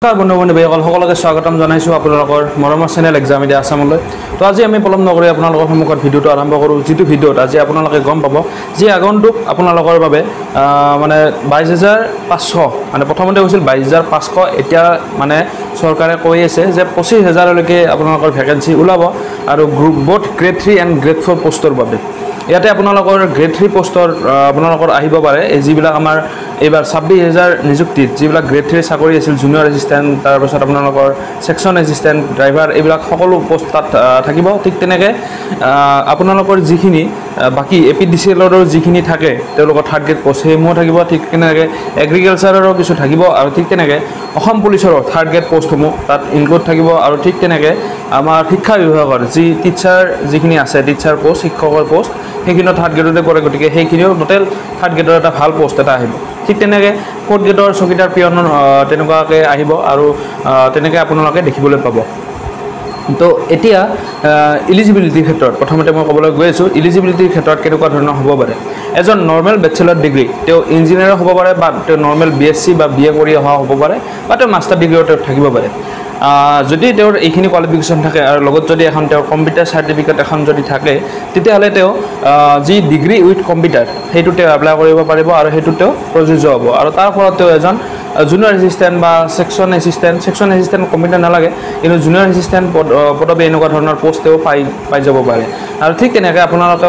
নমস্কাৰ বন্ধু বান্ধৱীসকল, সকলোকে স্বাগতম জনাইছোঁ আপোনালোকৰ মৰমৰ চেনেল এক্সাম ইণ্ডিয়া আছামলৈ। তো আজি আমি পলম নকৰি আপোনালোকৰ সন্মুখত ভিডিঅ'টো আৰম্ভ কৰোঁ, যিটো ভিডিঅ'ত আজি আপোনালোকে গম পাব যে আগন্তুক আপোনালোকৰ বাবে মানে 22,500, মানে প্ৰথমতে কৈছিল 22,500, এতিয়া মানে চৰকাৰে কৈ আছে যে 25,000লৈকে আপোনালোকৰ ভেকেঞ্চি ওলাব আৰু group both grade 3 and grade 4 পষ্টৰ বাবে। ইয়াতে আপোনালোকৰ গ্ৰেড 3 পষ্টৰ আপোনালোকৰ আহিব পাৰে এই যিবিলাক আমাৰ এইবাৰ 26,000 নিযুক্তিত যিবিলাক গ্ৰেড 3 চাকৰি আছিল, জুনিয়ৰ এছিষ্টেণ্ট, তাৰপাছত আপোনালোকৰ ছেকশ্যন এছিষ্টেণ্ট, ড্ৰাইভাৰ, এইবিলাক সকলো পষ্ট তাত থাকিব। ঠিক তেনেকৈ আপোনালোকৰ যিখিনি বাকী এ পি ডি চি এলৰো যিখিনি থাকে তেওঁলোকৰ থাৰ্ড গ্ৰেড পষ্ট সেইসমূহো থাকিব। ঠিক তেনেকৈ এগ্ৰিকালচাৰৰো কিছু থাকিব আৰু ঠিক তেনেকৈ অসম পুলিচৰো থাৰ্ড গ্ৰেড পষ্টসমূহ তাত ইনক্লুড থাকিব। আৰু ঠিক তেনেকৈ আমাৰ শিক্ষা বিভাগৰ যি টিচাৰ যিখিনি আছে, টিচাৰ পষ্ট, শিক্ষকৰ পষ্ট, সেইখিনিও থাৰ্ড গ্ৰেডতে পৰে, গতিকে সেইখিনিও টোটেল থাৰ্ড গ্ৰেডৰ এটা ভাল পষ্ট এটা আহিব। ঠিক তেনেকৈ ফ'ৰ্থ গ্ৰেডৰ চকীদাৰ, পিয়নৰ তেনেকুৱাকৈ আহিব আৰু তেনেকৈ আপোনালোকে দেখিবলৈ পাব। তো এতিয়া ইলিজিবিলিটিৰ ক্ষেত্ৰত প্ৰথমতে মই ক'বলৈ গৈ আছোঁ, ইলিজিবিলিটিৰ ক্ষেত্ৰত কেনেকুৱা ধৰণৰ হ'ব পাৰে। এজন নৰ্মেল বেচেলৰ ডিগ্ৰী, তেওঁ ইঞ্জিনিয়াৰো হ'ব পাৰে বা তেওঁ নৰ্মেল বি এছ চি বা বি এ কৰি অহা হ'ব পাৰে বা তেওঁ মাষ্টাৰ ডিগ্ৰীও তেওঁ থাকিব পাৰে। যদি তেওঁৰ এইখিনি কোৱালিফিকেশ্যন থাকে আৰু লগত যদি এখন তেওঁৰ কম্পিউটাৰ চাৰ্টিফিকেট এখন যদি থাকে, তেতিয়াহ'লে তেওঁ যি ডিগ্ৰী উইথ কম্পিউটাৰ সেইটো তেওঁ এপ্লাই কৰিব পাৰিব আৰু সেইটো তেওঁ প্ৰযোজ্য হ'ব। আৰু তাৰ ফলত তেওঁ এজন জুনিয়ৰ এছিষ্টেণ্ট বা section assistant, section assistant computer নালাগে, কিন্তু জুনিয়ৰ এছিষ্টেণ্ট পদ পদবী এনেকুৱা ধৰণৰ পষ্ট তেওঁ পাই যাব পাৰে। আৰু ঠিক তেনেকৈ আপোনালোকে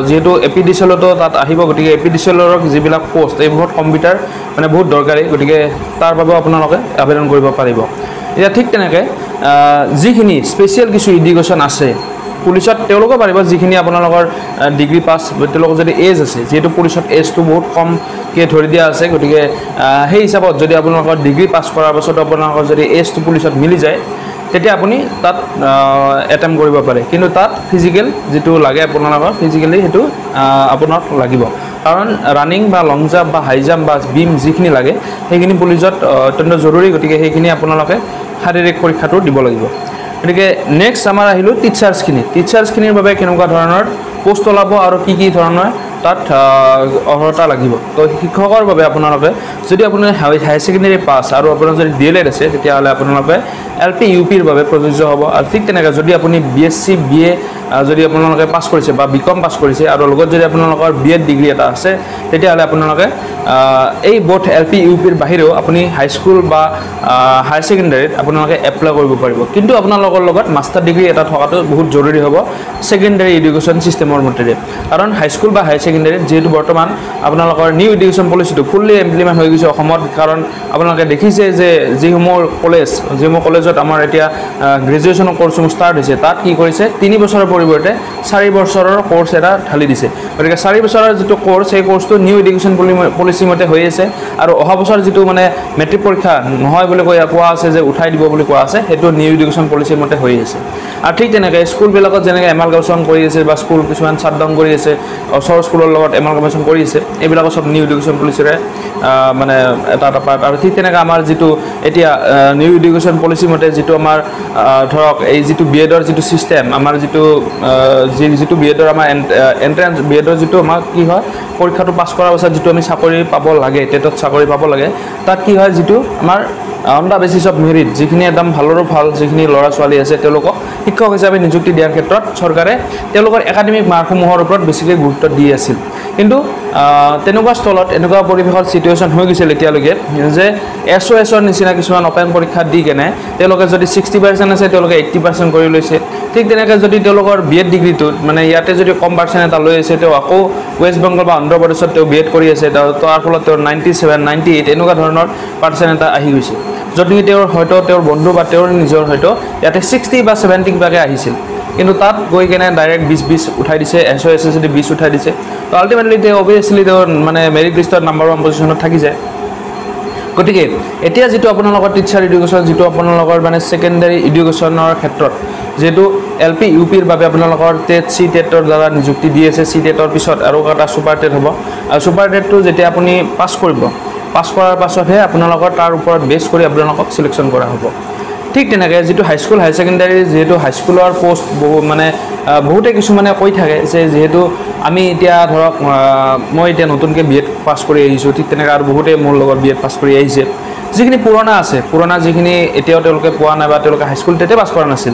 যিহেতু এ পি ডি চি এলতো তাত আহিব, গতিকে এ পি ডি চি এলৰ যিবিলাক পষ্ট এইবোৰত কম্পিউটাৰ মানে বহুত দৰকাৰী, গতিকে তাৰ বাবেও আপোনালোকে আবেদন কৰিব পাৰিব। এতিয়া ঠিক তেনেকৈ যিখিনি স্পেচিয়েল কিছু এডুকেশ্যন আছে পুলিচত তেওঁলোকেও পাৰিব, যিখিনি আপোনালোকৰ ডিগ্ৰী পাছ, তেওঁলোকৰ যদি এজ আছে, যিহেতু পুলিচত এজটো বহুত কমকৈ ধৰি দিয়া আছে, গতিকে সেই হিচাপত যদি আপোনালোকৰ ডিগ্ৰী পাছ কৰাৰ পাছত আপোনালোকৰ যদি এজটো পুলিচত মিলি যায়, তেতিয়া আপুনি তাত এটেম্প কৰিব পাৰে। কিন্তু তাত ফিজিকেল যিটো লাগে আপোনালোকৰ ফিজিকেলি সেইটো আপোনাক লাগিব, কাৰণ ৰানিং বা লং জাম্প বা হাই জাম্প বা বিম যিখিনি লাগে সেইখিনি পুলিচত অত্যন্ত জৰুৰী, গতিকে সেইখিনি আপোনালোকে শাৰীৰিক পৰীক্ষাটো দিব লাগিব। গতিকে নেক্সট আমাৰ আহিলোঁ টিচাৰ্ছখিনি। টিচাৰ্ছখিনিৰ বাবে কেনেকুৱা ধৰণৰ পষ্ট ওলাব আৰু কি কি ধৰণৰ তাত অৰ্হতা লাগিব। তো শিক্ষকৰ বাবে আপোনালোকে যদি আপুনি হায়াৰ ছেকেণ্ডেৰী পাছ আৰু আপোনাৰ যদি ডি এল এড আছে, তেতিয়াহ'লে আপোনালোকে এল পি ইউ পিৰ বাবে প্ৰযোজ্য হ'ব। আৰু ঠিক তেনেকৈ যদি আপুনি B S C, B A যদি আপোনালোকে পাছ কৰিছে বা বি কম পাছ কৰিছে আৰু লগত যদি আপোনালোকৰ বি এড ডিগ্ৰী এটা আছে, তেতিয়াহ'লে আপোনালোকে এই বোথ এল পি ইউ পিৰ বাহিৰেও আপুনি হাইস্কুল বা হায়াৰ ছেকেণ্ডেৰীত আপোনালোকে এপ্লাই কৰিব পাৰিব। কিন্তু আপোনালোকৰ লগত মাষ্টাৰ ডিগ্ৰী এটা থকাটো বহুত জৰুৰী হ'ব ছেকেণ্ডেৰী এডুকেশ্যন ছিষ্টেমৰ মতেৰে, কাৰণ হাইস্কুল বা হায়াৰ ছেকেণ্ডেৰীত যিহেতু বৰ্তমান আপোনালোকৰ নিউ এডুকেশ্যন পলিচিটো ফুল্লি ইমপ্লিমেণ্ট হৈ গৈছে অসমত, কাৰণ আপোনালোকে দেখিছে যে যিসমূহ কলেজত আমাৰ এতিয়া গ্ৰেজুৱেশ্যনৰ কৰ্চসমূহ ষ্টাৰ্ট হৈছে, তাত কি কৰিছে 3 বছৰৰ পৰিৱৰ্তে 4 বছৰৰ কৰ্চ এটা ঢালি দিছে। গতিকে 4 বছৰৰ যিটো কৰ্চ, সেই কৰ্চটো নিউ এডুকেশ্যন পলিচি মতে হৈ আছে। আৰু অহা বছৰ যিটো মানে মেট্ৰিক পৰীক্ষা নহয় বুলি কোৱা আছে যে উঠাই দিব বুলি কোৱা আছে, সেইটো নিউ এডুকেশ্যন পলিচিৰ মতে হৈ আছে। আৰু ঠিক তেনেকৈ স্কুলবিলাকত যেনেকৈ এমালগামেশ্যন কৰি আছে বা স্কুল কিছুমান শ্বাটডাউন কৰি আছে, ওচৰৰ স্কুলৰ লগত এমালগামেশ্যন কৰি আছে, এইবিলাকো চব নিউ এডুকেশ্যন পলিচিৰে মানে এটা এটা পাৰ্ট। আৰু ঠিক তেনেকৈ আমাৰ যিটো এতিয়া নিউ এডুকেশ্যন পলিচি মতে যিটো আমাৰ ধৰক এই যিটো বি এডৰ যিটো ছিষ্টেম, আমাৰ যিটো বি এডৰ আমাৰ এণ্ট্ৰেঞ্চ, বি এডৰ যিটো আমাৰ কি হয় পৰীক্ষাটো পাছ কৰাৰ পাছত যিটো আমি চাকৰি পাব লাগে, টেটত চাকৰি পাব লাগে, তাত কি হয় যিটো আমাৰ on the basis of merit যিখিনি একদম ভালৰো ভাল যিখিনি ল'ৰা ছোৱালী আছে তেওঁলোকক শিক্ষক হিচাপে নিযুক্তি দিয়াৰ ক্ষেত্ৰত চৰকাৰে তেওঁলোকৰ একাডেমিক মাৰ্কসমূহৰ ওপৰত বেছিকৈ গুৰুত্ব দি আছিল। কিন্তু তেনেকুৱা স্থলত এনেকুৱা পৰিৱেশৰ চিটুৱেশ্যন হৈ গৈছিল এতিয়ালৈকে যে এছ অ' এছৰ নিচিনা কিছুমান অপেন পৰীক্ষা দি কেনে তেওঁলোকে যদি 60% আছে তেওঁলোকে 80% কৰি লৈছে। ঠিক তেনেকৈ যদি তেওঁলোকৰ বি এড ডিগ্ৰীটোত মানে ইয়াতে যদি কম পাৰ্চেণ্ট এটা লৈ আছে, তেওঁ আকৌ ৱেষ্ট বেংগল বা অন্ধ্ৰপ্ৰদেশত তেওঁ বি এড কৰি আছে, তাৰ ফলত তেওঁৰ 97, 98 এনেকুৱা ধৰণৰ পাৰ্চেণ্ট এটা আহি গৈছে, য'ত নেকি তেওঁৰ হয়তো তেওঁৰ বন্ধু বা তেওঁৰ নিজৰ হয়তো ইয়াতে 60 বা 70 কিবাকৈ আহিছিল, কিন্তু তাত গৈ কেনে ডাইৰেক্ট 20 20 উঠাই দিছে, এছ অ' এছ যদি 20 উঠাই দিছে, তো আল্টিমেটলি তেওঁ অভিয়াছলি তেওঁৰ মানে মেৰিট লিষ্টত নাম্বাৰ 1 পজিশ্যনত থাকি যায়। গতিকে এতিয়া যিটো আপোনালোকৰ টিচাৰ এডুকেশ্যন, যিটো আপোনালোকৰ মানে ছেকেণ্ডেৰী এডুকেশ্যনৰ ক্ষেত্ৰত যিহেতু এল পি ইউ পিৰ বাবে আপোনালোকৰ টেট, চি টেটৰ দ্বাৰা নিযুক্তি দি আছে, চি টেটৰ পিছত আৰু এটা ছুপাৰ টেট হ'ব, আৰু ছুপাৰ টেটটো যেতিয়া আপুনি পাছ কৰিব, পাছ কৰাৰ পাছতহে আপোনালোকৰ তাৰ ওপৰত বেছ কৰি আপোনালোকক চিলেকশ্যন কৰা হ'ব। ঠিক তেনেকৈ যিটো হাইস্কুল হায়াৰ ছেকেণ্ডেৰী, যিহেতু হাইস্কুলৰ পষ্ট বহু মানে বহুতে কিছুমানে কৈ থাকে যে যিহেতু আমি এতিয়া ধৰক মই এতিয়া নতুনকৈ বি এড পাছ কৰি আহিছোঁ, ঠিক তেনেকৈ আৰু বহুতে মোৰ লগত বি এড পাছ কৰি আহিছে, যিখিনি পুৰণা আছে, পুৰণা যিখিনি এতিয়াও তেওঁলোকে পোৱা নাই বা তেওঁলোকে হাইস্কুল টেটে পাছ কৰা নাছিল,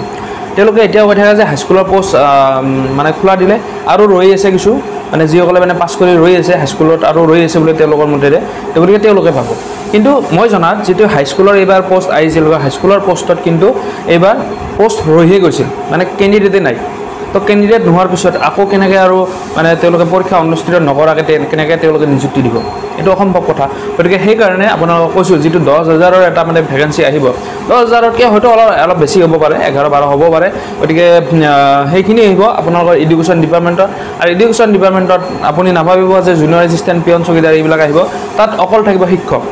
তেওঁলোকে এতিয়াও কৈ থাকে যে হাইস্কুলৰ পষ্ট মানে খোলা দিলে আৰু ৰৈ আছে কিছু, মানে যিসকলে মানে পাছ কৰি ৰৈ আছে হাইস্কুলত আৰু ৰৈ আছে বুলি তেওঁলোকৰ মতেৰে, গতিকে তেওঁলোকে পাব। কিন্তু মই জনাত যিটো হাইস্কুলৰ এইবাৰ পষ্ট আহিছিল, হাইস্কুলৰ পষ্টত কিন্তু এইবাৰ পষ্ট ৰৈহে গৈছিল, মানে কেণ্ডিডেটে নাই। তো কেণ্ডিডেট নোহোৱাৰ পিছত আকৌ কেনেকৈ আৰু মানে তেওঁলোকে পৰীক্ষা অনুষ্ঠিত নকৰাকৈ কেনেকৈ তেওঁলোকে নিযুক্তি দিব, এইটো অসম্ভৱ কথা। গতিকে সেইকাৰণে আপোনালোকক কৈছোঁ যিটো 10,000ৰ এটা মানে ভেকেঞ্চি আহিব, 10,000তকৈ হয়তো অলপ অলপ বেছি হ'ব পাৰে, 11-12 হ'ব পাৰে। গতিকে সেইখিনি আহিব আপোনালোকৰ এডুকেশ্যন ডিপাৰ্টমেণ্টত। আৰু এডুকেশ্যন ডিপাৰ্টমেণ্টত আপুনি নাভাবিব যে জুনিয়ৰ এছিষ্টেণ্ট, পিয়ন, চকীদাৰ এইবিলাক আহিব, তাত অকল থাকিব শিক্ষক।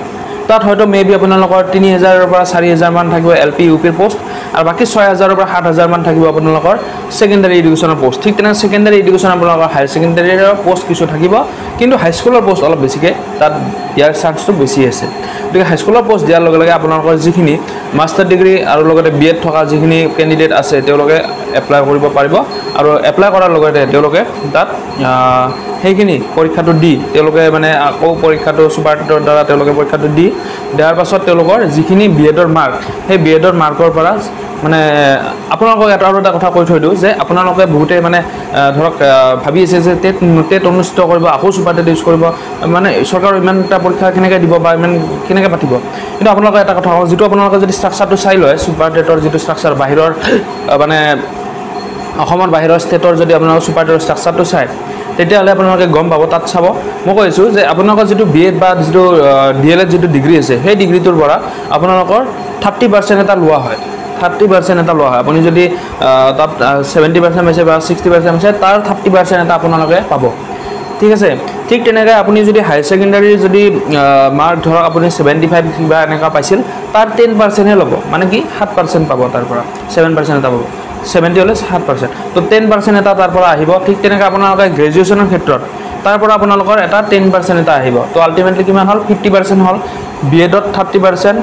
তাত হয়তো মে বি আপোনালোকৰ 3,000ৰ পৰা 4,000মান থাকিব এল পি, ইউ পিৰ পষ্ট, আৰু বাকী 6,000ৰ পৰা 7,000মান থাকিব আপোনালোকৰ ছেকেণ্ডাৰী এডুকেশ্যনৰ পষ্ট। ঠিক তেনেকৈ ছেকেণ্ডাৰী এডুকেশ্যন আপোনালোকৰ হায়াৰ ছেকেণ্ডাৰীৰ পষ্ট কিছু থাকিব, কিন্তু হাইস্কুলৰ পষ্ট অলপ বেছিকৈ তাত দিয়াৰ চান্সটো বেছি আছে। গতিকে হাইস্কুলৰ পষ্ট দিয়াৰ লগে লগে আপোনালোকৰ যিখিনি মাষ্টাৰ ডিগ্ৰী আৰু লগতে বি এড থকা যিখিনি কেণ্ডিডেট আছে তেওঁলোকে এপ্লাই কৰিব পাৰিব। আৰু এপ্লাই কৰাৰ লগতে তেওঁলোকে তাত সেইখিনি পৰীক্ষাটো দি তেওঁলোকে মানে আকৌ পৰীক্ষাটো ছুপাৰ টেটৰ দ্বাৰা তেওঁলোকে পৰীক্ষাটো দি দিয়াৰ পাছত তেওঁলোকৰ যিখিনি বি এডৰ মাৰ্ক, সেই বি এডৰ মাৰ্কৰ পৰা মানে আপোনালোকক এটা আৰু এটা কথা কৈ থৈ দিওঁ যে আপোনালোকে বহুতে মানে ধৰক ভাবি আছে যে টেট অনুষ্ঠিত কৰিব, আকৌ ছুপাৰ টেট ইউজ কৰিব, মানে চৰকাৰৰ ইমান এটা পৰীক্ষা কেনেকৈ দিব বা ইমান কেনেকৈ পাতিব। কিন্তু আপোনালোকে এটা কথা কওঁ, যিটো আপোনালোকে যদি ষ্ট্ৰাকচাৰটো চাই লয়, ছুপাৰ টেটৰ যিটো ষ্ট্ৰাকচাৰ বাহিৰৰ মানে অসমৰ বাহিৰৰ ষ্টেটৰ যদি আপোনালোকে ছুপাৰ টেটৰ ষ্ট্ৰাকচাৰটো চায়, তেতিয়াহ'লে আপোনালোকে গম পাব। তাত চাব, মই কৈছোঁ যে আপোনালোকৰ যিটো বি এড বা যিটো ডি এল এড যিটো ডিগ্ৰী আছে, সেই ডিগ্ৰীটোৰ পৰা আপোনালোকৰ 30% এটা লোৱা হয়, 30% এটা লোৱা হয়। আপুনি যদি তাত 70% পাইছে বা 60% পাইছে, তাৰ 30% এটা আপোনালোকে পাব, ঠিক আছে। ঠিক তেনেকৈ আপুনি যদি হায়াৰ ছেকেণ্ডাৰীৰ যদি মাৰ্ক ধৰক আপুনি 75 কিবা এনেকুৱা পাইছিল, তাৰ 10%হে ল'ব, মানে কি 7% পাব, তাৰ পৰা 7% এটা পাব, 70 হ'লে 7%, তো 10% এটা তাৰ পৰা আহিব। ঠিক তেনেকৈ আপোনালোকে গ্ৰেজুৱেশ্যনৰ ক্ষেত্ৰত তাৰ পৰা আপোনালোকৰ এটা 10% এটা আহিব। তো আল্টিমেটলি কিমান হ'ল, 50% হ'ল। বি এডত 30%,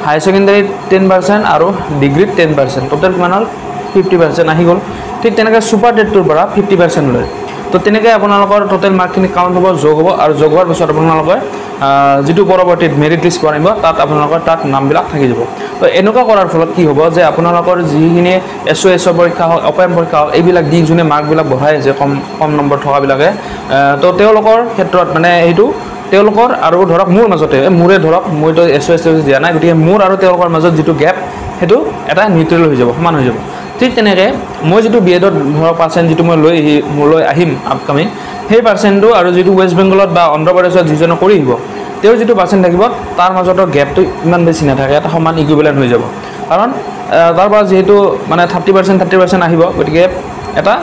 হায়াৰ ছেকেণ্ডাৰীত 10% আৰু ডিগ্ৰীত 10%, টোটেল কিমান হ'ল 50% আহি গ'ল। ঠিক তেনেকৈ ছুপাৰ টেটটোৰ পৰা 50% লয়। তো তেনেকৈ আপোনালোকৰ টোটেল মাৰ্কখিনি কাউণ্ট হ'ব, যোগ হ'ব, আৰু যোগ হোৱাৰ পিছত আপোনালোকে যিটো পৰৱৰ্তীত মেৰিট লিষ্ট বনিব তাত আপোনালোকৰ তাত নামবিলাক থাকি যাব। তো এনেকুৱা কৰাৰ ফলত কি হ'ব যে আপোনালোকৰ যিখিনি এছ অ' এছৰ পৰীক্ষা হওক, অপেন পৰীক্ষা হওক, এইবিলাক দি যোনে মাৰ্কবিলাক বঢ়াই আছে কম কম নম্বৰ থকাবিলাকে, তো তেওঁলোকৰ ক্ষেত্ৰত মানে সেইটো তেওঁলোকৰ আৰু ধৰক মোৰ মাজতে, মোৰে ধৰক মইতো এছ অ' এছ দিয়া নাই, গতিকে মোৰ আৰু তেওঁলোকৰ মাজত যিটো গেপ সেইটো এটা নিউট্ৰেল হৈ যাব, সমান হৈ যাব। ঠিক তেনেকৈ মই যিটো বি এডত ধৰক পাৰ্চেণ্ট যিটো মই লৈ আহি মোলৈ আহিম আপকামিং, সেই পাৰ্চেণ্টটো আৰু যিটো ৱেষ্ট বেংগলত বা অন্ধ্ৰপ্ৰদেশত যিজনে কৰি আহিব তেওঁৰ যিটো পাৰ্চেণ্ট থাকিব তাৰ মাজতো গেপটো ইমান বেছি নাথাকে, এটা সমান ইকুইভেলেণ্ট হৈ যাব। কাৰণ তাৰ পৰা যিহেতু মানে 30% আহিব, গতিকে এটা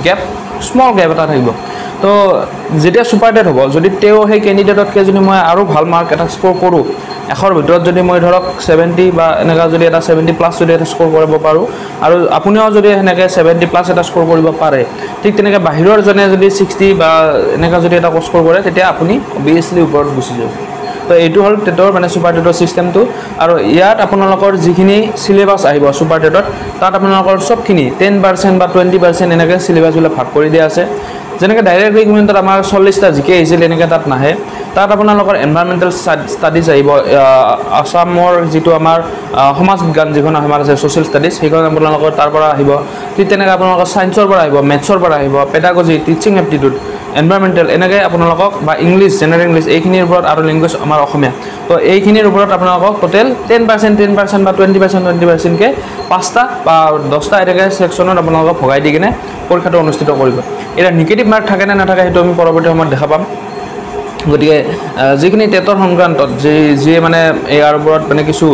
গেপ, স্মল গেপ এটা থাকিব। তো যেতিয়া ছুপাৰ টেট হ'ব, যদি তেওঁ সেই কেণ্ডিডেটতকৈ যদি মই আৰু ভাল মাৰ্ক এটা স্ক'ৰ কৰোঁ, 100ৰ ভিতৰত যদি মই ধৰক 70 বা এনেকুৱা যদি এটা 70+ যদি এটা স্ক'ৰ কৰিব পাৰোঁ, আৰু আপুনিও যদি সেনেকৈ 70+ এটা স্ক'ৰ কৰিব পাৰে, ঠিক তেনেকৈ বাহিৰৰ জনে যদি 60 বা এনেকুৱা যদি এটা স্ক'ৰ কৰে, তেতিয়া আপুনি অভিয়াছলি ওপৰত গুচি যাব। তো এইটো হ'ল টেটৰ মানে ছুপাৰ টেটৰ ছিষ্টেমটো। আৰু ইয়াত আপোনালোকৰ যিখিনি চিলেবাছ আহিব ছুপাৰ টেটত, তাত আপোনালোকৰ চবখিনি 10% বা 20% এনেকৈ চিলেবাছবিলাক ভাগ কৰি দিয়া আছে। যেনেকৈ ডাইৰেক্ট ৰিক্ৰুটমেণ্টত আমাৰ 40টা জিকে আহিছিল, এনেকৈ তাত নাহে। তাত আপোনালোকৰ এনভাইৰমেণ্টেল ষ্টাডিজ আহিব, আছামৰ যিটো আমাৰ সমাজ বিজ্ঞান যিখন আমাৰ আছে ছ'চিয়েল ষ্টাডিজ, সেইখন আপোনালোকৰ তাৰ পৰা আহিব। ঠিক তেনেকৈ আপোনালোকৰ ছায়েন্সৰ পৰা আহিব, মেথছৰ পৰা আহিব, পেডাগজি, টিচিং এপ্টিটিউড, এনভাইৰমেণ্টেল, এনেকৈ আপোনালোকক বা ইংলিছ, জেনেৰেল ইংলিছ এইখিনিৰ ওপৰত আৰু লেংগুৱেজ আমাৰ অসমীয়া, তো এইখিনিৰ ওপৰত আপোনালোকক টোটেল 10% 10% বা 20% 20%কৈ 5টা বা 10টা এনেকৈ ছেকশ্যনত আপোনালোকক ভগাই দি কিনে পৰীক্ষাটো অনুষ্ঠিত কৰিব। এতিয়া নিগেটিভ মাৰ্ক থাকে নে নাথাকে সেইটো আমি পৰৱৰ্তী সময়ত দেখা পাম। গতিকে যিখিনি টেটৰ সংক্ৰান্তত যিয়ে মানে ইয়াৰ ওপৰত মানে কিছু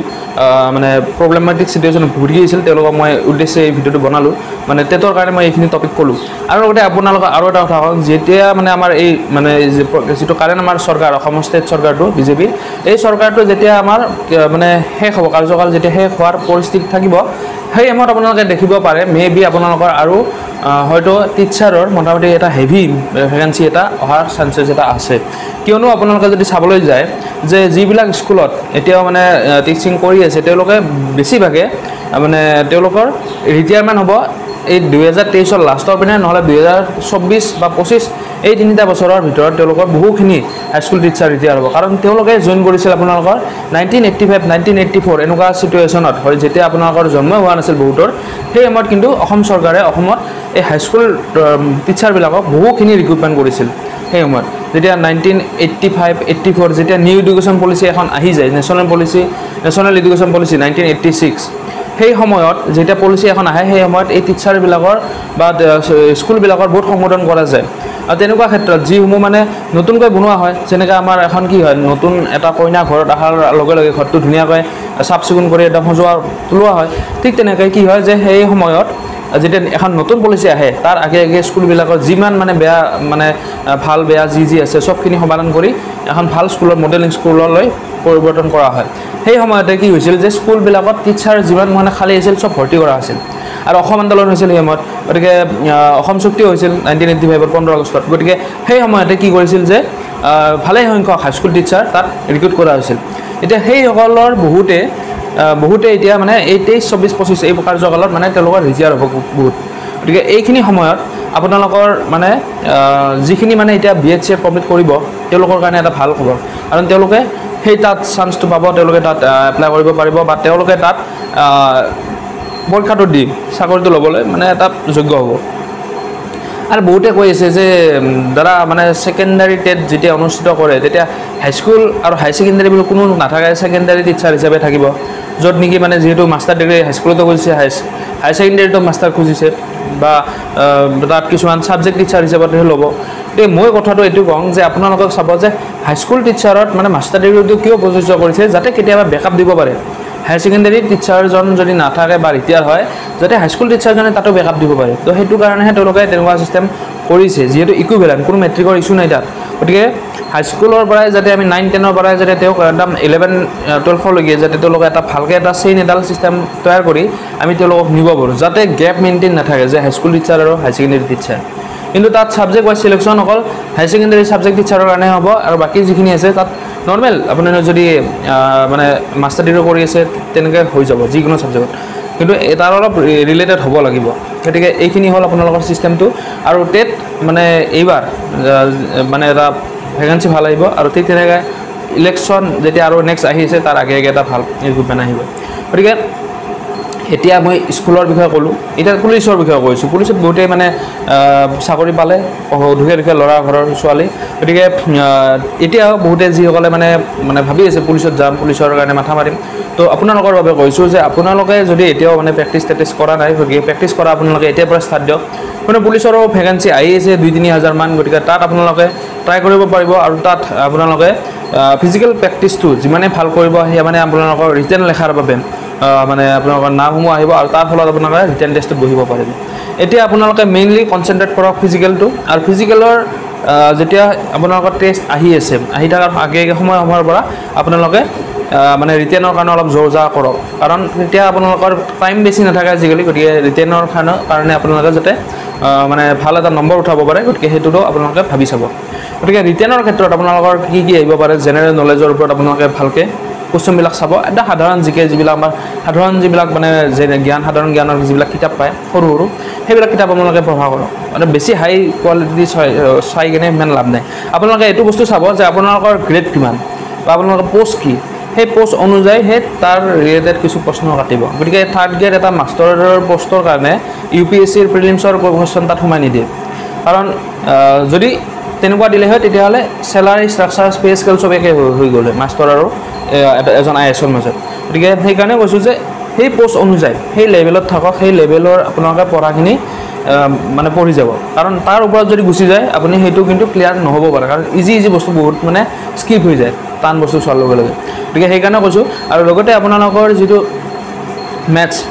মানে প্ৰব্লেমেটিক চিটুৱেশ্যন ভুগি আহিছিল, তেওঁলোকক মই উদ্দেশ্যে এই ভিডিঅ'টো বনালোঁ, মানে টেটৰ কাৰণে মই এইখিনি টপিক ক'লোঁ। আৰু লগতে আপোনালোকৰ আৰু এটা কথা হ'ল, যেতিয়া মানে আমাৰ এই মানে যিটো কাৰেণ্ট আমাৰ চৰকাৰ, অসমৰ ষ্টেট চৰকাৰটো বিজেপিৰ, এই চৰকাৰটো যেতিয়া আমাৰ মানে শেষ হ'ব, কাৰ্যকাল যেতিয়া শেষ হোৱাৰ পৰিস্থিতি থাকিব, সেই সময়ত আপোনালোকে দেখিব পাৰে মে বি আপোনালোকৰ আৰু হয়তো টিচাৰৰ মোটামুটি এটা হেভি ভেকেঞ্চি এটা অহাৰ চান্সেছ এটা আছে। কিয়নো আপোনালোকে যদি চাবলৈ যায় যে যিবিলাক স্কুলত এতিয়াও মানে টিচিং কৰি আছে, তেওঁলোকে বেছিভাগে মানে তেওঁলোকৰ ৰিটায়াৰমেণ্ট হ'ব এই 2023ৰ লাষ্টৰ পিনে নহ'লে 2024 বা 25 এই তিনিটা বছৰৰ ভিতৰত তেওঁলোকৰ বহুখিনি হাইস্কুল টিচাৰ ৰিটায়াৰ হ'ব। কাৰণ তেওঁলোকে জইন কৰিছিল আপোনালোকৰ 1985 1984 এনেকুৱা চিটুৱেশ্যনত হয়, যেতিয়া আপোনালোকৰ জন্ম হোৱা নাছিল বহুতৰ, সেই সময়ত কিন্তু অসম চৰকাৰে অসমত এই হাইস্কুল টিচাৰবিলাকক বহুখিনি ৰিক্ৰুটমেণ্ট কৰিছিল। সেই সময়ত যেতিয়া 1985 84 যেতিয়া নিউ এডুকেশ্যন পলিচি এখন আহি যায়, নেশ্যনেল এডুকেশ্যন পলিচি 1986, সেই সময়ত যেতিয়া পলিচি এখন আহে সেই সময়ত এই টিচাৰবিলাকৰ বা স্কুলবিলাকৰ বহুত সংশোধন কৰা যায়। আৰু তেনেকুৱা ক্ষেত্ৰত যিসমূহ মানে নতুনকৈ বনোৱা হয়, যেনেকৈ আমাৰ এখন কি হয়, নতুন এটা কইনা ঘৰত অহাৰ লগে লগে ঘৰটো ধুনীয়াকৈ চাফ চিকুণ কৰি একদম সজোৱা তোলোৱা হয়, ঠিক তেনেকৈ কি হয় যে সেই সময়ত যেতিয়া এখন নতুন পলিচি আহে তাৰ আগে আগে স্কুলবিলাকৰ যিমান মানে বেয়া মানে ভাল বেয়া যি যি আছে চবখিনি সমাধান কৰি এখন ভাল স্কুলৰ মডেলিং স্কুললৈ পৰিৱৰ্তন কৰা হয়। সেই সময়তে কি হৈছিল যে স্কুলবিলাকত টিচাৰ যিমান মানে খালী আছিল চব ভৰ্তি কৰা হৈছিল। আৰু অসম আন্দোলন হৈছিল সেই সময়ত, গতিকে অসম চুক্তিও হৈছিল 1985ত 15 আগষ্টত। গতিকে সেই সময়তে কি কৰিছিল যে ভালেই সংখ্যক হাইস্কুল টিচাৰ তাত ৰিক্ৰুট কৰা হৈছিল। এতিয়া সেইসকলৰ বহুতে এতিয়া মানে এই 23 24 25 এই কাৰ্যকালত মানে তেওঁলোকৰ ৰিটায়াৰ হ'ব বহুত। গতিকে এইখিনি সময়ত আপোনালোকৰ মানে যিখিনি মানে এতিয়া B Ed C Ed complete কৰিব তেওঁলোকৰ কাৰণে এটা ভাল খবৰ, কাৰণ তেওঁলোকে সেই তাত চান্সটো পাব, তেওঁলোকে তাত এপ্লাই কৰিব পাৰিব বা তেওঁলোকে তাত পৰীক্ষাটো দি চাকৰিটো ল'বলৈ মানে এটা যোগ্য হ'ব। আৰু বহুতে কৈ আছে যে দাদা মানে ছেকেণ্ডাৰী টেট যেতিয়া অনুষ্ঠিত কৰে তেতিয়া হাইস্কুল আৰু হাই ছেকেণ্ডাৰী বুলি কোনো নাথাকে, ছেকেণ্ডাৰী টিচাৰ হিচাপে থাকিব, য'ত নেকি মানে যিহেতু মাষ্টাৰ ডিগ্ৰী হাইস্কুলতো খুজিছে, হাই ছেকেণ্ডেৰীতো মাষ্টাৰ খুজিছে বা তাত কিছুমান ছাবজেক্ট টিচাৰ হিচাপতহে ল'ব। গতিকে মই কথাটো এইটো কওঁ যে আপোনালোকক চাব যে হাইস্কুল টিচাৰত মানে মাষ্টাৰ ডিগ্ৰীটো কিয় প্ৰযোজ্য কৰিছে, যাতে কেতিয়াবা বেকআপ দিব পাৰে। হায়াৰ ছেকেণ্ডেৰী টিচাৰজন যদি নাথাকে বা ৰিটায়াৰ হয়, যাতে হাইস্কুল টিচাৰজনে তাতো বেকআপ দিব পাৰে। তো সেইটো কাৰণেহে তেওঁলোকে তেনেকুৱা ছিষ্টেম কৰিছে, যিহেতু ইকুইভেলেণ্ট কোনো মেট্ৰিকৰ ইছ্যু নাই তাত। গতিকে হাইস্কুলৰ পৰাই যাতে আমি 9 10ৰ পৰাই যাতে তেওঁক একদম 11 12লৈকে যাতে তেওঁলোকে এটা ভালকৈ এটা চেইন এডাল ছিষ্টেম তৈয়াৰ কৰি আমি তেওঁলোকক নিব পাৰোঁ, যাতে গেপ মেইনটেইন নাথাকে যে হাইস্কুল টিচাৰ আৰু হাই ছেকেণ্ডেৰী টিচাৰ। কিন্তু তাত ছাবজেক্ট ৱাইজ চিলেকশ্যন অকল হাই ছেকেণ্ডেৰী ছাবজেক্ট টিচাৰৰ কাৰণে হ'ব, আৰু বাকী যিখিনি আছে তাত নৰ্মেল আপুনি যদি মানে মাষ্টাৰ ডিগ্ৰী কৰি আছে তেনেকৈ হৈ যাব যিকোনো ছাবজেক্টত, কিন্তু তাৰ অলপ ৰিলেটেড হ'ব লাগিব। গতিকে এইখিনি হ'ল আপোনালোকৰ ছিষ্টেমটো। আৰু টেট মানে এইবাৰ মানে এটা ভেকেঞ্চি ভাল আহিব, আৰু ঠিক তেনেকৈ ইলেকশ্যন যেতিয়া আৰু নেক্সট আহিছে তাৰ আগে আগে এটা ভাল ৰিক্ৰুটমেণ্ট আহিব। গতিকে এতিয়া মই স্কুলৰ বিষয়ে ক'লোঁ, এতিয়া পুলিচৰ বিষয়ে কৈছোঁ। পুলিচত বহুতেই মানে চাকৰি পালে, দুখীয়া দুখীয়া ল'ৰা ঘৰৰ ছোৱালী। গতিকে এতিয়াও বহুতে যিসকলে মানে মানে ভাবি আছে পুলিচত যাম, পুলিচৰ কাৰণে মাথা মাৰিম, তো আপোনালোকৰ বাবে কৈছোঁ যে আপোনালোকে যদি এতিয়াও মানে প্ৰেক্টিচ টেক্টিচ কৰা নাই, গতিকে প্ৰেক্টিচ কৰা আপোনালোকে এতিয়াৰ পৰা ষ্টাৰ্ট দিয়ক। মানে পুলিচৰো ভেকেঞ্চি আহি আছে 2-3 হাজাৰমান, গতিকে তাত আপোনালোকে ট্ৰাই কৰিব পাৰিব। আৰু তাত আপোনালোকে ফিজিকেল প্ৰেক্টিচটো যিমানেই ভাল কৰিব সেয়া মানে আপোনালোকৰ ৰিটেন লেখাৰ বাবে মানে আপোনালোকৰ নামসমূহ আহিব, আৰু তাৰ ফলত আপোনালোকে ৰিটেন টেষ্টত বহিব পাৰিব। এতিয়া আপোনালোকে মেইনলি কনচেনট্ৰেট কৰক ফিজিকেলটো, আৰু ফিজিকেলৰ যেতিয়া আপোনালোকৰ টেষ্ট আহি আছে, আহি থকাৰ আগে আগে সময় সময়ৰ পৰা আপোনালোকে মানে ৰিটেনৰ কাৰণে অলপ জোৰ জা কৰক, কাৰণ তেতিয়া আপোনালোকৰ টাইম বেছি নাথাকে আজিকালি। গতিকে ৰিটেনৰ কাৰণে আপোনালোকে যাতে মানে ভাল এটা নম্বৰ উঠাব পাৰে, গতিকে সেইটোতো আপোনালোকে ভাবি চাব। গতিকে ৰিটেনৰ ক্ষেত্ৰত আপোনালোকৰ কি কি আহিব পাৰে, জেনেৰেল নলেজৰ ওপৰত আপোনালোকে ভালকৈ কুৱেশ্যনবিলাক চাব। এটা সাধাৰণ জিকে যিবিলাক আমাৰ সাধাৰণ যিবিলাক মানে জ্ঞান, সাধাৰণ জ্ঞানৰ যিবিলাক কিতাপ পায় সৰু সৰু, সেইবিলাক কিতাপ আপোনালোকে পঢ়া কৰক। মানে বেছি হাই কোৱালিটি চাই কিনে ইমান লাভ নাই। আপোনালোকে এইটো বস্তু চাব যে আপোনালোকৰ গ্ৰেড কিমান বা আপোনালোকৰ প'ষ্ট কি, সেই প'ষ্ট অনুযায়ী সেই তাৰ ৰিলেটেড কিছু প্ৰশ্ন কাটিব। গতিকে থাৰ্ড গ্ৰেড এটা মাষ্টাৰৰ প'ষ্টৰ কাৰণে ইউ পি এছ চিৰ প্ৰিলিমছৰ কুৱেশ্যন তাত সোমাই নিদিয়ে, কাৰণ যদি তেনেকুৱা দিলে হয় তেতিয়াহ'লে চেলাৰী ষ্ট্ৰাকচাৰ পে স্কেল চব একে হৈ গ'ল হয় মাষ্টৰ আৰু এজন আই এছৰ মাজত। গতিকে সেইকাৰণে কৈছোঁ যে সেই প'ষ্ট অনুযায়ী সেই লেভেলত থাকক, সেই লেভেলৰ আপোনালোকে পঢ়াখিনি মানে পঢ়ি যাব, কাৰণ তাৰ ওপৰত যদি গুচি যায় আপুনি সেইটো কিন্তু ক্লিয়াৰ নহ'ব পাৰে, কাৰণ ইজি ইজি বস্তু বহুত মানে স্কিপ হৈ যায় টান বস্তু চোৱাৰ লগে লগে। গতিকে সেইকাৰণে কৈছোঁ। আৰু লগতে আপোনালোকৰ যিটো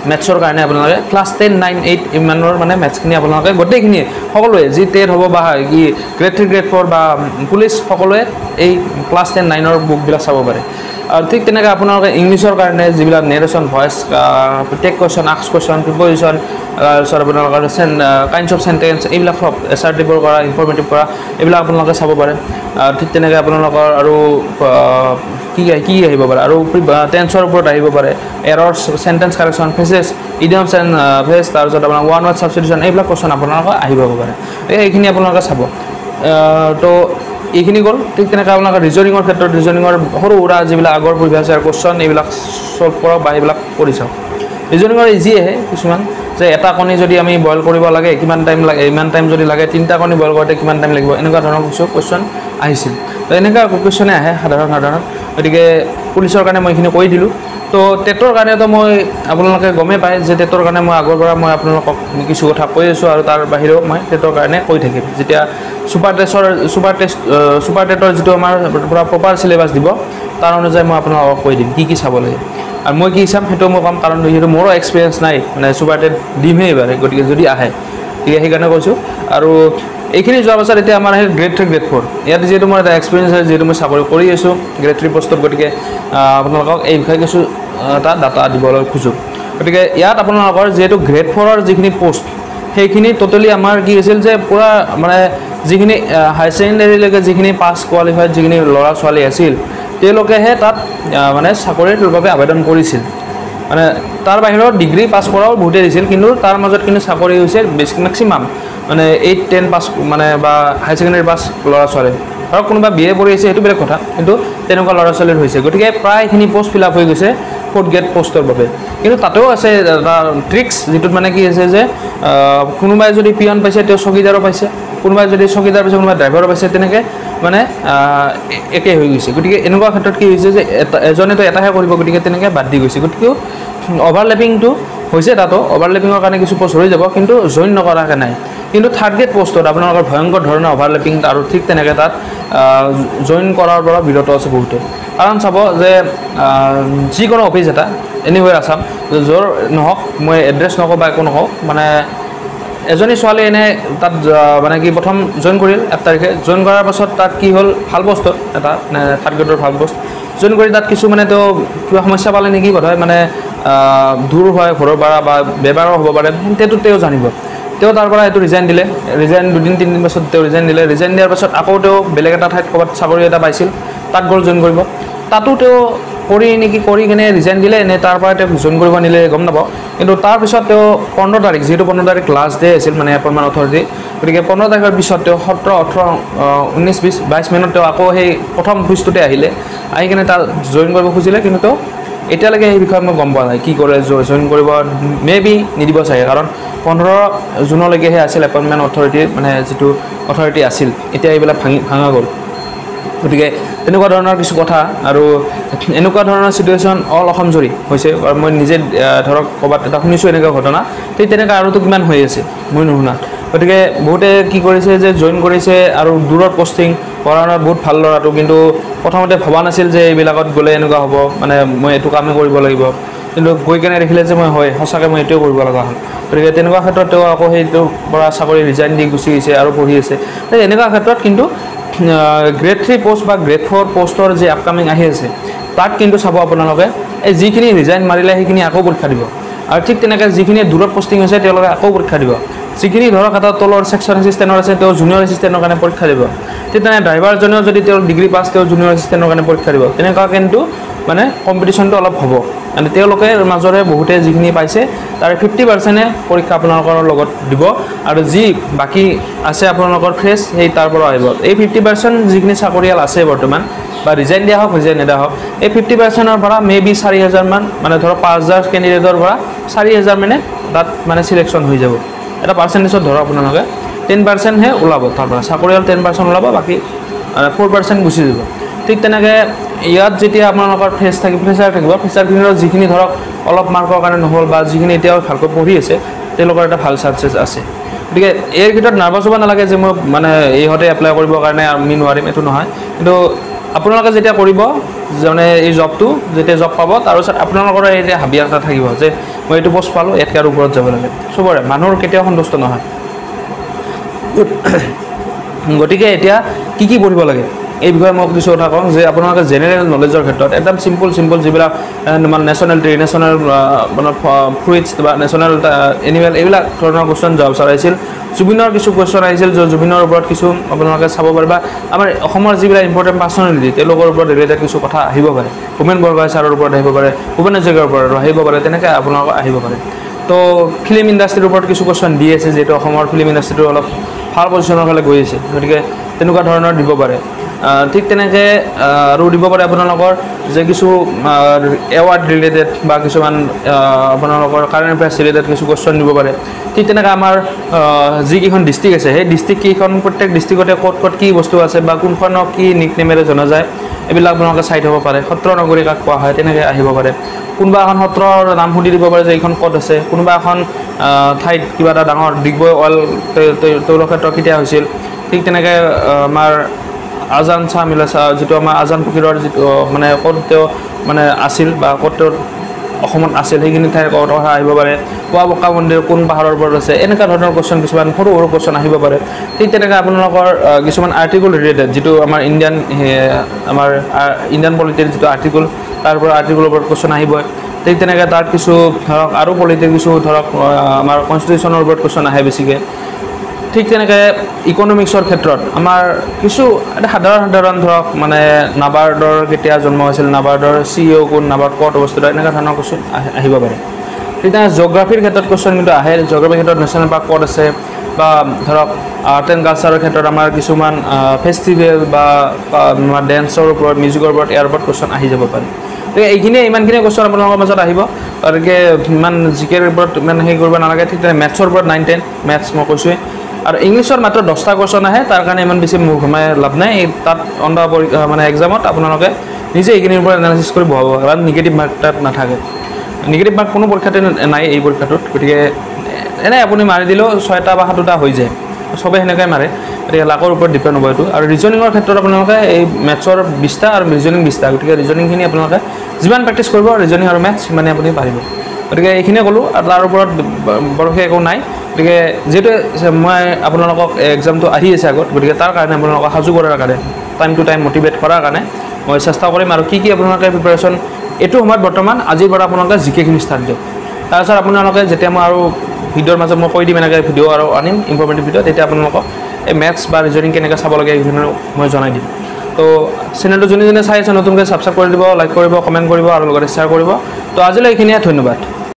মেথছৰ কাৰণে আপোনালোকে ক্লাছ 10 9 8 ইমানৰ মানে মেথছখিনি আপোনালোকে গোটেইখিনিয়ে সকলোৱে যি টেট হ'ব বা কি গ্ৰেড 3 গ্ৰেড 4 বা পুলিচ সকলোৱে এই ক্লাছ 10 9ৰ বুকবিলাক চাব পাৰে। আৰু ঠিক তেনেকৈ আপোনালোকে ইংলিছৰ কাৰণে যিবিলাক narration, voice, tag question, ask question, preposition, তাৰপিছত আপোনালোকৰ কাইণ্ডছ অফ চেণ্টেঞ্চ, এইবিলাক চব এছাৰ্টিভৰ কৰা, ইনফৰ্মেটিভ কৰা, এইবিলাক আপোনালোকে চাব পাৰে। ঠিক তেনেকৈ আপোনালোকৰ আৰু কি কি আহিব পাৰে, আৰু টেন্সৰ ওপৰত আহিব পাৰে, errors, sentence correction, phrases, idioms and phrase, তাৰপিছত আপোনাৰ ওৱান ৱাৰ্ড ছাবষ্টিটিউশ্যন, এইবিলাক কুৱেশ্যন আপোনালোকৰ আহিব পাৰে। এইখিনি আপোনালোকে চাব। তো এইখিনি গ'ল। ঠিক তেনেকৈ আপোনালোকে ৰিজনিঙৰ ক্ষেত্ৰত ৰিজনিঙৰ সৰু সুৰা যিবিলাক আগৰ প্ৰিভিয়াছ ইয়াৰ কুৱেশ্যন, এইবিলাক ছল্ভ কৰক বা সেইবিলাক কৰি চাওক। ৰিজনিঙৰ ইজি আহে কিছুমান, যে এটা কণী যদি আমি বইল কৰিব লাগে কিমান টাইম লাগে, ইমান টাইম যদি লাগে, তিনিটা কণী বইল কৰোঁতে কিমান টাইম লাগিব, এনেকুৱা ধৰণৰ কিছু কুৱেশ্যন আহিছিল। তো এনেকুৱা কুৱেশ্যনে আহে সাধাৰণ সাধাৰণ। গতিকে পুলিচৰ কাৰণে মই এইখিনি কৈ দিলোঁ। তো টেটৰ কাৰণেতো মই আপোনালোকে গমেই পায় যে টেটৰ কাৰণে মই আগৰ পৰা মই আপোনালোকক কিছু কথা কৈ আছোঁ, আৰু তাৰ বাহিৰেও মই টেটৰ কাৰণে কৈ থাকিম। যেতিয়া ছুপাৰ টেটৰ যিটো আমাৰ পূৰা প্ৰপাৰ চিলেবাছ দিব, তাৰ অনুযায়ী মই আপোনালোকক কৈ দিম কি কি চাব লাগে আৰু মই কি চাম সেইটো মই ক'ম, কাৰণ যিহেতু মোৰো এক্সপিৰিয়েঞ্চ নাই, মানে ছুপাৰ টেট দিমহে এইবাৰ, গতিকে যদি আহে গতিকে সেইকাৰণে কৈছোঁ। আৰু এইখিনি যোৱাৰ পাছত এতিয়া আমাৰ আহিল গ্ৰেড 3, গ্ৰেড 4। ইয়াত যিহেতু মোৰ এটা এক্সপিৰিয়েঞ্চ আছে, যিহেতু মই চাকৰি কৰি আছোঁ গ্ৰেড 3 পষ্টত, গতিকে আপোনালোকক এই বিষয়ে কিছু এটা ডাটা দিবলৈ খোজোঁ। গতিকে ইয়াত আপোনালোকৰ যিহেতু গ্ৰেড 4ৰ যিখিনি পষ্ট, সেইখিনি ট'টেলি আমাৰ কি হৈছিল যে পূৰা মানে যিখিনি হায়াৰ ছেকেণ্ডেৰীলৈকে যিখিনি পাছ কোৱালিফাইড যিখিনি ল'ৰা ছোৱালী আছিল, তেওঁলোকেহে তাত মানে চাকৰিৰ বাবে আবেদন কৰিছিল। মানে তাৰ বাহিৰত ডিগ্ৰী পাছ কৰাও বহুতে দিছিল, কিন্তু তাৰ মাজত কিন্তু চাকৰি হৈছে বেছি মেক্সিমাম মানে 8, 10 পাছ মানে বা হায়াৰ ছেকেণ্ডেৰী পাছ ল'ৰা ছোৱালী, ধৰক কোনোবা বি এ পঢ়ি আছে সেইটো বেলেগ কথা, কিন্তু তেনেকুৱা ল'ৰা ছোৱালীৰ হৈছে। গতিকে প্ৰায়খিনি পষ্ট ফিল আপ হৈ গৈছে ফ'ৰ্থ গ্ৰেড পষ্টৰ বাবে। কিন্তু তাতেও আছে এটা ট্ৰিক্স, যিটোত মানে কি হৈছে যে কোনোবাই যদি পিয়ন পাইছে তেওঁ চকীদাৰো পাইছে, কোনোবাই যদি চকীদাৰ পাইছে কোনোবাই ড্ৰাইভাৰো পাইছে, তেনেকৈ মানে একেই হৈ গৈছে। গতিকে এনেকুৱা ক্ষেত্ৰত কি হৈছে যে এজনেতো এটাহে কৰিব, গতিকে তেনেকৈ বাদ দি গৈছে। গতিকে অভাৰলেপিংটো হৈছে, তাতো অভাৰলেপিঙৰ কাৰণে কিছু পষ্ট হৈ যাব, কিন্তু জইন নকৰাকৈ নাই। কিন্তু থাৰ্ড গ্ৰেড পষ্টত আপোনালোকৰ ভয়ংকৰ ধৰণৰ অভাৰলেপিং আৰু ঠিক তেনেকৈ তাত জইন কৰাৰ পৰা বিৰত আছে বহুতে। কাৰণ চাব যে যিকোনো অফিচ এটা এনিৱেৰ আছাম, য'ৰ নহওক, মই এড্ৰেছ নকওঁ বা একো নকওঁ, মানে এজনী ছোৱালী এনে তাত মানে কি প্ৰথম জইন কৰিল 1 তাৰিখে, জইন কৰাৰ পাছত তাত কি হ'ল, ভাল পষ্টত এটা মানে থাৰ্ড গ্ৰেডৰ ভাল পষ্ট জইন কৰি তাত কিছু মানে তেওঁ কিবা সমস্যা পালে নেকি বোধহয়, মানে দূৰ হয় ঘৰৰ পৰা বা বেমাৰো হ'ব পাৰে, সেইটো তেওঁ জানিব। তেওঁ তাৰ পৰা সেইটো ৰিজাইন দিলে, ৰিজাইন 2-3 দিন পাছত তেওঁ ৰিজাইন দিলে। ৰিজাইন দিয়াৰ পাছত আকৌ তেওঁ বেলেগ এটা ঠাইত ক'ৰবাত চাকৰি এটা পাইছিল, তাত গ'ল জইন কৰিব। তাতো তেওঁ কৰি নেকি কৰি কিনে ৰিজাইন দিলে, নে তাৰ পৰা তেওঁক জইন কৰিব নিলে গম নাপাওঁ। কিন্তু তাৰপিছত তেওঁ 15 তাৰিখ, যিহেতু 15 তাৰিখ লাষ্ট ডে আছিল মানে এপইণ্টমেণ্ট অথৰিটি, গতিকে 15 তাৰিখৰ পিছত তেওঁ 17, 18, 19, 20, 22 মানত তেওঁ আকৌ সেই প্ৰথম অফিচটোতে আহিলে, আহি কিনে তাত জইন কৰিব খুজিলে। কিন্তু তেওঁ এতিয়ালৈকে সেই বিষয়ে মই গম পোৱা নাই কি কৰে, জইন কৰিব মে বি নিদিব চাগে, কাৰণ 15 জুনলৈকেহে আছিল এপইণ্টমেণ্ট অথৰিটিৰ মানে যিটো অথৰিটি আছিল, এতিয়া এইবিলাক ভাঙা গ'ল। গতিকে তেনেকুৱা ধৰণৰ কিছু কথা আৰু এনেকুৱা ধৰণৰ চিটুৱেশ্যন অল অসম জুৰি হৈছে। আৰু মই নিজে ধৰক ক'ৰবাত এটা শুনিছোঁ এনেকুৱা ঘটনা, ঠিক তেনেকুৱা আৰুতো কিমান হৈ আছে মই নুশুনা। গতিকে বহুতে কি কৰিছে যে জইন কৰিছে আৰু দূৰত পষ্টিং পঢ়া শুনাত বহুত ভাল ল'ৰাটো, কিন্তু প্ৰথমতে ভবা নাছিল যে এইবিলাকত গ'লে এনেকুৱা হ'ব, মানে মই এইটো কামেই কৰিব লাগিব, কিন্তু গৈ কেনে দেখিলে যে মই হয় সঁচাকৈ মই এইটোৱে কৰিব লগা হ'ল। গতিকে তেনেকুৱা ক্ষেত্ৰত তেওঁ আকৌ সেইটোৰ পৰা চাকৰি ৰিজাইন দি গুচি গৈছে আৰু পঢ়ি আছে। এনেকুৱা ক্ষেত্ৰত কিন্তু গ্ৰেড 3 পষ্ট বা গ্ৰেড 4 পষ্টৰ যি আপকামিং আহি আছে, তাত কিন্তু চাব আপোনালোকে এই যিখিনি ৰিজাইন মাৰিলে সেইখিনি আকৌ পৰীক্ষা দিব, আৰু ঠিক তেনেকৈ যিখিনি দূৰত পষ্টিং হৈছে তেওঁলোকে আকৌ পৰীক্ষা দিব, যিখিনি ধৰক এটা তলৰ ছেকশ্যন এছিষ্টেণ্টৰ আছে তেওঁ জুনিয়ৰ এছিষ্টেণ্টৰ কাৰণে পৰীক্ষা দিব, ঠিক তেনে ড্ৰাইভাৰজনেও যদি তেওঁৰ ডিগ্ৰী পাছ তেওঁ জুনিয়ৰ এছিষ্টেণ্টৰ কাৰণে পৰীক্ষা দিব। তেনেকুৱা কিন্তু মানে কম্পিটিশ্যনটো অলপ হ'ব, মানে তেওঁলোকে মাজৰে বহুতে যিখিনি পাইছে তাৰে 50% পৰীক্ষা আপোনালোকৰ লগত দিব, আৰু যি বাকী আছে আপোনালোকৰ ফ্ৰেছ সেই তাৰ পৰা আহিব। এই 50% যিখিনি চাকৰিয়াল আছে বৰ্তমান বা ৰিজাইন দিয়া হওক ৰিজাইন নিদিয়া হওক, এই 50%ৰ পৰা মে বি 4000মান, মানে ধৰক 5000 কেণ্ডিডেটৰ পৰা 4000 মানে তাত মানে চিলেকশ্যন হৈ যাব। এটা পাৰ্চেণ্টেজত ধৰক আপোনালোকে 10%হে ওলাব, তাৰ পৰা চাকৰিয়াল 10% ওলাব, বাকী 4% গুচি যাব। ঠিক তেনেকৈ ইয়াত যেতিয়া আপোনালোকৰ ফ্ৰেছ থাকিব, ফ্ৰেচাৰ থাকিব, ফ্ৰেচাৰখিনিৰ যিখিনি ধৰক অলপ মাৰ্কৰ কাৰণে নহ'ল বা যিখিনি এতিয়াও ভালকৈ পঢ়ি আছে তেওঁলোকৰ এটা ভাল চান্সেছ আছে। গতিকে এই ক্ষেত্ৰত নাৰ্ভাছ হ'ব নালাগে যে মই মানে এইহঁতে এপ্লাই কৰিবৰ কাৰণে আমি নোৱাৰিম, এইটো নহয়। কিন্তু আপোনালোকে যেতিয়া কৰিব মানে এই জবটো যেতিয়া জব পাব তাৰপিছত আপোনালোকৰ এতিয়া হাবিয়াস এটা থাকিব যে মই এইটো পষ্ট পালোঁ, ইয়াতকৈ আৰু ওপৰত যাব লাগে। চবৰে মানুহৰ কেতিয়াও সন্তুষ্ট নহয়। গতিকে এতিয়া কি কি পঢ়িব লাগে, এই বিষয়ে মই কিছু কথা কওঁ যে আপোনালোকে জেনেৰেল নলেজৰ ক্ষেত্ৰত একদম চিম্পল চিম্পল যিবিলাক মানে নেশ্যনেল ট্ৰি, নেশ্যনেল মানে ফ্ৰুইটছ বা নেশ্যনেল এনিমেল, এইবিলাক ধৰণৰ কুৱেশ্যন যোৱা বছৰ আহিছিল। জুবিনৰ কিছু কুৱেশ্যন আহিছিল, য'ত জুবিনৰ ওপৰত কিছু আপোনালোকে চাব পাৰে বা আমাৰ অসমৰ যিবিলাক ইম্পৰ্টেণ্ট পাৰ্চনেলিটি তেওঁলোকৰ ওপৰত ৰিলেটেড কিছু কথা আহিব পাৰে। হোমেন বৰগোহাঁই ছাৰৰ ওপৰত আহিব পাৰে, ভূপেন হাজৰিকাৰ ওপৰত আহিব পাৰে, তেনেকৈ আপোনালোকৰ আহিব পাৰে। তো ফিল্ম ইণ্ডাষ্ট্ৰীৰ ওপৰত কিছু কুৱেশ্যন দি আছে, যিহেতু অসমৰ ফিল্ম ইণ্ডাষ্ট্ৰীটো অলপ ভাল পজিশ্যনৰ ফালে গৈ আছে, গতিকে তেনেকুৱা ধৰণৰ দিব পাৰে। ঠিক তেনেকৈ আৰু দিব পাৰে আপোনালোকৰ যে কিছু এৱাৰ্ড ৰিলেটেড বা কিছুমান আপোনালোকৰ কাৰেণ্ট এফেয়াৰ্ছ ৰিলেটেড কিছু কুৱেশ্যন দিব পাৰে। ঠিক তেনেকৈ আমাৰ যিকেইখন ডিষ্ট্ৰিক্ট আছে, সেই ডিষ্ট্ৰিক্ট কেইখন প্ৰত্যেক ডিষ্ট্ৰিক্টতে ক'ত ক'ত কি বস্তু আছে বা কোনখনক কি নিক নেমেৰে জনা যায়, এইবিলাক আপোনালোকে চাই থ'ব পাৰে। সত্ৰ নগৰী কাক কোৱা হয়, তেনেকৈ আহিব পাৰে। কোনোবা এখন সত্ৰৰ নাম সুধি দিব পাৰে যে এইখন ক'ত আছে, কোনোবা এখন ঠাইত কিবা এটা ডাঙৰ ডিগবৈ অইল তৈলক্ষেত্ৰ কেতিয়া হৈছিল। ঠিক তেনেকৈ আমাৰ আজান চাহ মিলা চাহ, যিটো আমাৰ আজান ফকীৰৰ যিটো মানে ক'ত তেওঁ মানে আছিল বা ক'ত তেওঁ অসমত আছিল, সেইখিনি ঠাইৰ কথা আহিব পাৰে। পোৱাবকা মন্দিৰ কোন পাহাৰৰ ওপৰত আছে, এনেকুৱা ধৰণৰ কুৱেশ্যন কিছুমান সৰু সৰু কুৱেশ্যন আহিব পাৰে। ঠিক তেনেকৈ আপোনালোকৰ কিছুমান আৰ্টিকল ৰিলেটেড, যিটো আমাৰ ইণ্ডিয়ান আমাৰ ইণ্ডিয়ান পলিটিৰ যিটো আৰ্টিকল, তাৰ পৰা আৰ্টিকলৰ ওপৰত কুৱেশ্যন আহিবই। ঠিক তেনেকৈ তাত কিছু ধৰক আৰু পলিটিৰ কিছু ধৰক আমাৰ কনষ্টিটিউশ্যনৰ ওপৰত কুৱেশ্যন আহে বেছিকৈ। ঠিক তেনেকৈ ইকনমিক্সৰ ক্ষেত্ৰত আমাৰ কিছু এটা সাধাৰণ সাধাৰণ ধৰক মানে নাবাৰ্ডৰ কেতিয়া জন্ম হৈছিল, নাবাৰ্ডৰ CEO কোন, নাবাৰ্ড ক'ত অৱস্থিত, এনেকুৱা ধৰণৰ কুৱেশ্যন আহিব পাৰে। ঠিক তেনেকৈ জিঅ'গ্ৰাফীৰ ক্ষেত্ৰত কুৱেশ্যন কিন্তু আহে। জিঅ'গ্ৰাফীৰ ক্ষেত্ৰত নেশ্যনেল পাৰ্ক ক'ত আছে, বা ধৰক আৰ্ট এণ্ড কালচাৰৰ ক্ষেত্ৰত আমাৰ কিছুমান ফেষ্টিভেল বা আমাৰ ডেন্সৰ ওপৰত, মিউজিকৰ ওপৰত, ইয়াৰ ওপৰত কুৱেশ্যন আহি যাব পাৰে। গতিকে এইখিনিয়ে ইমানখিনিয়ে কুৱেশ্যন আপোনালোকৰ মাজত আহিব। গতিকে ইমান জি কেৰ ওপৰত ইমান হেৰি কৰিব নালাগে। ঠিক তেনেকৈ মেথছৰ ওপৰত 9, 10 মেথছ মই কৈছোঁৱেই। আৰু ইংলিছৰ মাত্ৰ 10টা কুৱেশ্যন আহে, তাৰ কাৰণে ইমান বেছি মূৰ ঘমাই লাভ নাই। তাত অন the মানে এক্সামত আপোনালোকে নিজে এইখিনিৰ ওপৰত এনালাইচিছ কৰি বহাব, কাৰণ নিগেটিভ মাৰ্ক তাত নাথাকে। নিগেটিভ মাৰ্ক কোনো পৰীক্ষাতে নাই এই পৰীক্ষাটোত। গতিকে এনেই আপুনি মাৰি দিলেও 6টা বা 7টা হৈ যায়, চবে সেনেকুৱাই মাৰে। গতিকে লাকৰ ওপৰত ডিপেণ্ড হ'ব এইটো। আৰু ৰিজনিঙৰ ক্ষেত্ৰত আপোনালোকে এই মেথছৰ 20টা আৰু ৰিজনিং 20টা, গতিকে ৰিজনিংখিনি আপোনালোকে যিমান প্ৰেক্টিছ কৰিব ৰিজনিং আৰু মেথছ সিমানেই আপুনি পাৰিব। গতিকে এইখিনিয়ে ক'লোঁ আৰু তাৰ ওপৰত বৰ বিশেষ একো নাই। গতিকে যিহেতু মই আপোনালোকক এক্সামটো আহি আছে আগত, গতিকে তাৰ কাৰণে আপোনালোকক সাজু কৰাৰ কাৰণে, টাইম টু টাইম মটিভেট কৰাৰ কাৰণে মই চেষ্টা কৰিম। আৰু কি কি আপোনালোকে প্ৰিপেৰেশ্যন এইটো সময়ত বৰ্তমান আজিৰ পৰা আপোনালোকে জি কেখিনি ষ্টাৰ্ট দিয়ক। তাৰপিছত আপোনালোকে যেতিয়া মই আৰু ভিডিঅ'ৰ মাজত মই কৈ দিম, এনেকৈ ভিডিঅ' আৰু আনিম ইনফৰ্মেটিভ ভিডিঅ', তেতিয়া আপোনালোকক এই মেথছ বা ৰিজনিং কেনেকৈ চাব লাগে এইখিনি মই জনাই দিম। তো চেনেলটো যোনে যোনে চাই আছে নতুনকৈ ছাবস্ক্ৰাইব কৰি দিব, লাইক কৰিব, কমেণ্ট কৰিব আৰু লগতে শ্বেয়াৰ কৰিব। তো আজিলৈ এইখিনিয়ে, ধন্যবাদ।